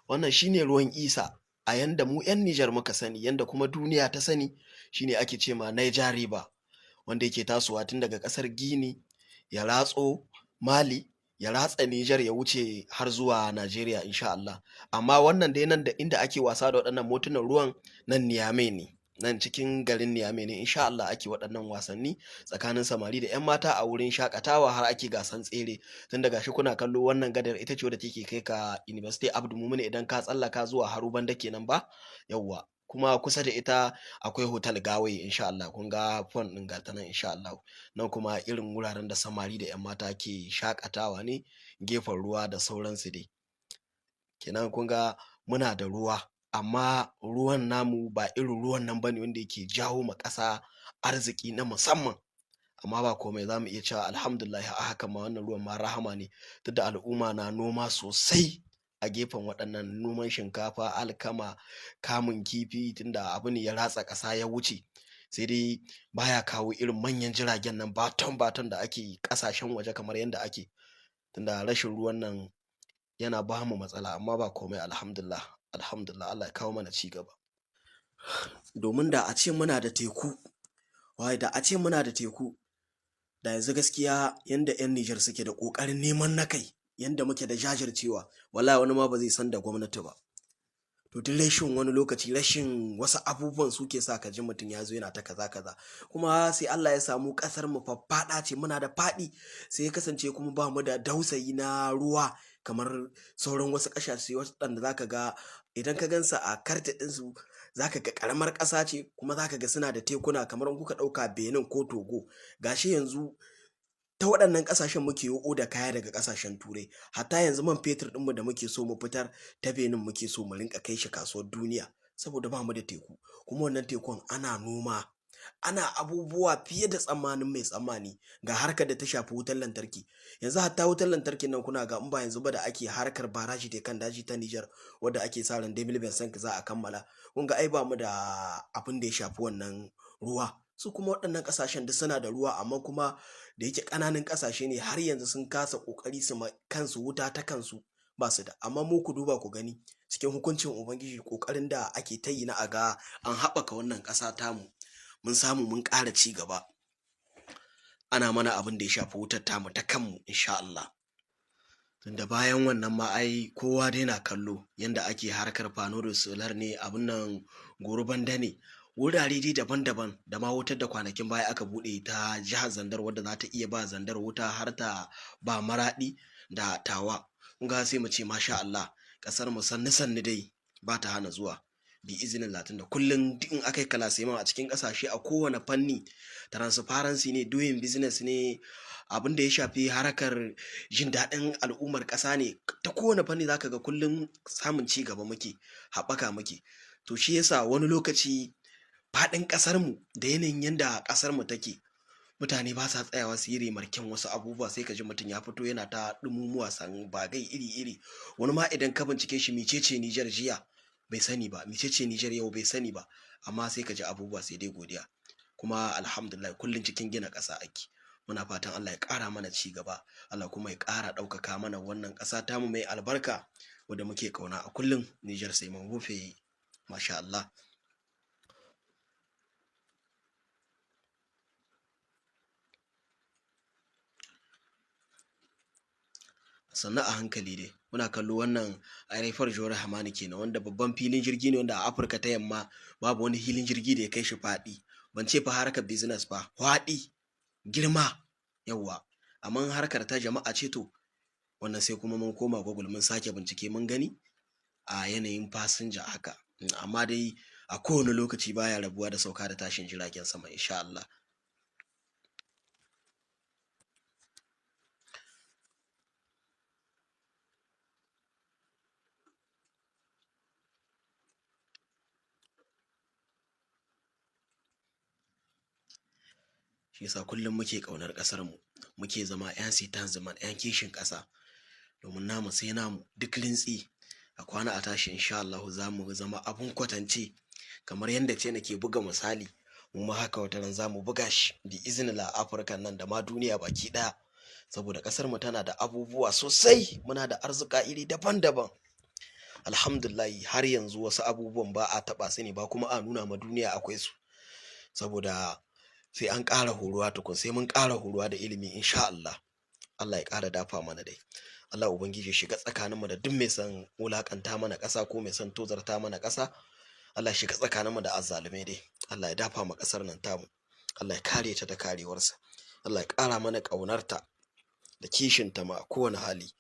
Wannan shine ruwan Isa a yanda mu 'yan Nijar muka sani, yanda kuma duniya ta sani, shine ake ce ma Niger River, wanda yake tasowa tun daga ƙasar Guinea, ya ratso Mali, ya ratsa Nijar, ya wuce har zuwa Najeriya insha Allah. Amma wannan dai nan da inda ake wasa da waɗannan motunan ruwan nan Niamey ne, nan cikin garin Niamey ne insha Allah ake waɗannan wasanni tsakanin samari da 'yan mata a wurin shakatawa, har ake gasan tsere. Tun daga shi kuna kallo, wannan gadar ita ce wadda take kai ka University Abdou Moumouni idan ka tsallaka zuwa Haru Banda kenan ba, yawwa. Kuma kusa da ita akwai Hotel Gawai insha Allah. Kun ga pond ɗin gata nan insha Allah. Nan kuma irin wuraren da samari da 'yan mata ke shakatawa ne, gefen ruwa da sauransu dai. Kenan kun ga muna da ruwa, amma ruwan namu ba irin ruwan nan bane wanda yake jawo ma ƙasa arziki na musamman. Amma ba komai, za mu iya cewa alhamdulillah a haka ma wannan ruwan ma rahama ne, tunda al'umma na noma sosai a gefen waɗannan, noman shinkafa, alkama, kamun kifi, tunda abu ne ya ratsa ƙasa ya wuce. Sai dai baya kawo irin manyan jiragen nan baton baton da ake ƙasashen waje kamar yadda ake, tunda rashin ruwan nan yana ba mu matsala. Amma ba komai, alhamdulillah, alhamdulillah, Allah ya kawo mana ci gaba. Domin da a ce muna da teku, wai da a ce muna da teku, da yanzu gaskiya yanda 'yan Nijar suke da ƙoƙarin neman na kai, yanda muke da jajircewa, wallahi wani ma ba zai san da gwamnati ba. To duk rashin, wani lokaci rashin wasu abubuwan suke sa ka ji mutum ya zo yana ta kaza kaza. Kuma sai Allah ya samu ƙasar mu faffaɗa ce, muna da faɗi, sai ya kasance kuma ba mu da dausayi na ruwa kamar sauran wasu ƙasashe waɗanda zaka ga idan ka gansu a carte ɗinsu zaka ga ƙaramar ƙasa ce, kuma zaka ga suna da tekuna, kamar in kuka ɗauka Benin ko Togo. Gashi yanzu ta waɗannan ƙasashen muke yi oda kaya daga ƙasashen Turai. Hatta yanzu man fetur ɗinmu da muke so mu fitar ta Benin muke so mu rinka kai shi kasuwar duniya, saboda ba mu da teku. Kuma wannan tekun ana noma, ana abubuwa fiye da tsammanin mai tsammani. Ga harkar da ta shafi wutar lantarki yanzu, hatta wutar lantarkin nan kuna ga in ba yanzu ba da ake harkar barrage da kan daji ta Niger, wadda ake sa ran 2025 za a kammala, kun ga ai ba mu da abin da ya shafi wannan ruwa. Su kuma waɗannan ƙasashen duk suna da ruwa, amma kuma da yake ƙananan ƙasashe ne, har yanzu sun kasa ƙoƙari su ma kansu wuta ta kansu, ba su da. Amma mu ku duba ku gani, cikin hukuncin Ubangiji, ƙoƙarin da ake ta yi na a ga an haɓaka wannan ƙasa tamu, mun samu mun ƙara ci gaba, ana mana abin da ya shafi wutar tamu ta kanmu insha Allah. Tunda bayan wannan ma ai kowa dai na kallo yanda ake harkar panneau solar ne, abin nan Goro Banda ne, wurare dai daban-daban, da ma wutar da kwanakin baya aka buɗe ta jihar Zandar, wadda za ta iya ba Zandar wuta har ta ba Maraɗi da Tawa. Kun ga sai mu ce masha Allah, ƙasar mu sannu sannu dai ba ta hana zuwa bi iznillah. Tunda kullum duk in aka yi classement a cikin ƙasashe a kowane fanni, transparency ne, doing business ne, abin da ya shafi harkar jin daɗin al'ummar ƙasa ne, ta kowane fanni zaka ga kullum samun ci gaba muke, haɓaka muke. To shi yasa wani lokaci faɗin ƙasarmu da yanayin yanda ƙasarmu take, mutane ba sa tsayawa su yi remarking wasu abubuwa. Sai ka ji mutum ya fito yana ta ɗumumuwa san bagai iri-iri. Wani ma idan ka bincike shi, mecece Nijar jiya bai sani ba, mecece Nijar yau bai sani ba, amma sai ka ji abubuwa sai dai godiya. Kuma alhamdulillah, kullum cikin gina ƙasa ake. Muna fatan Allah ya ƙara mana ci gaba, Allah kuma ya ƙara ɗaukaka mana wannan ƙasa tamu mai albarka wadda muke ƙauna a kullum. Nijar sai mun rufe, masha Allah. Sannu a hankali dai muna kallo. Wannan aerofort Jore Hamani kenan, wanda babban filin jirgi ne wanda a Afirka ta Yamma babu wani filin jirgi da ya kai shi faɗi. Ban ce fa harkar business ba, faɗi, girma, yawwa. Amma harkar ta jama'a ce, to wannan sai kuma mun koma Google mun sake bincike mun gani a yanayin fasinja haka. Amma dai a kowane lokaci baya rabuwa da sauka da tashin jiragen sama insha Allah. Shi yasa kullum muke ƙaunar ƙasar mu, muke zama 'yan sitan zaman 'yan kishin ƙasa, domin namu sai namu. Duk rintsi a kwana a tashi insha Allah za mu zama abun kwatance, kamar yadda ce nake buga misali, mu ma haka wata ran za mu buga shi bi iznillah, Afirka nan da ma duniya baki ɗaya, saboda ƙasar mu tana da abubuwa sosai, muna da arzuka iri daban-daban. Alhamdulillahi, har yanzu wasu abubuwan ba a taɓa su ne ba, kuma a nuna ma duniya akwai su, saboda sai an ƙara horuwa tukun, sai mun ƙara horuwa da ilimi, insha Allah. Allah ya ƙara dafa mana dai. Allah Ubangiji ya shiga tsakaninmu da duk mai son wulaƙanta mana ƙasa ko mai son tozarta mana ƙasa. Allah ya shiga tsakaninmu da azzalumai dai. Allah ya dafa ma ƙasar nan tamu. Allah ya kare ta da karewarsa. Allah ya ƙara mana ƙaunarta da kishinta ma a kowane hali.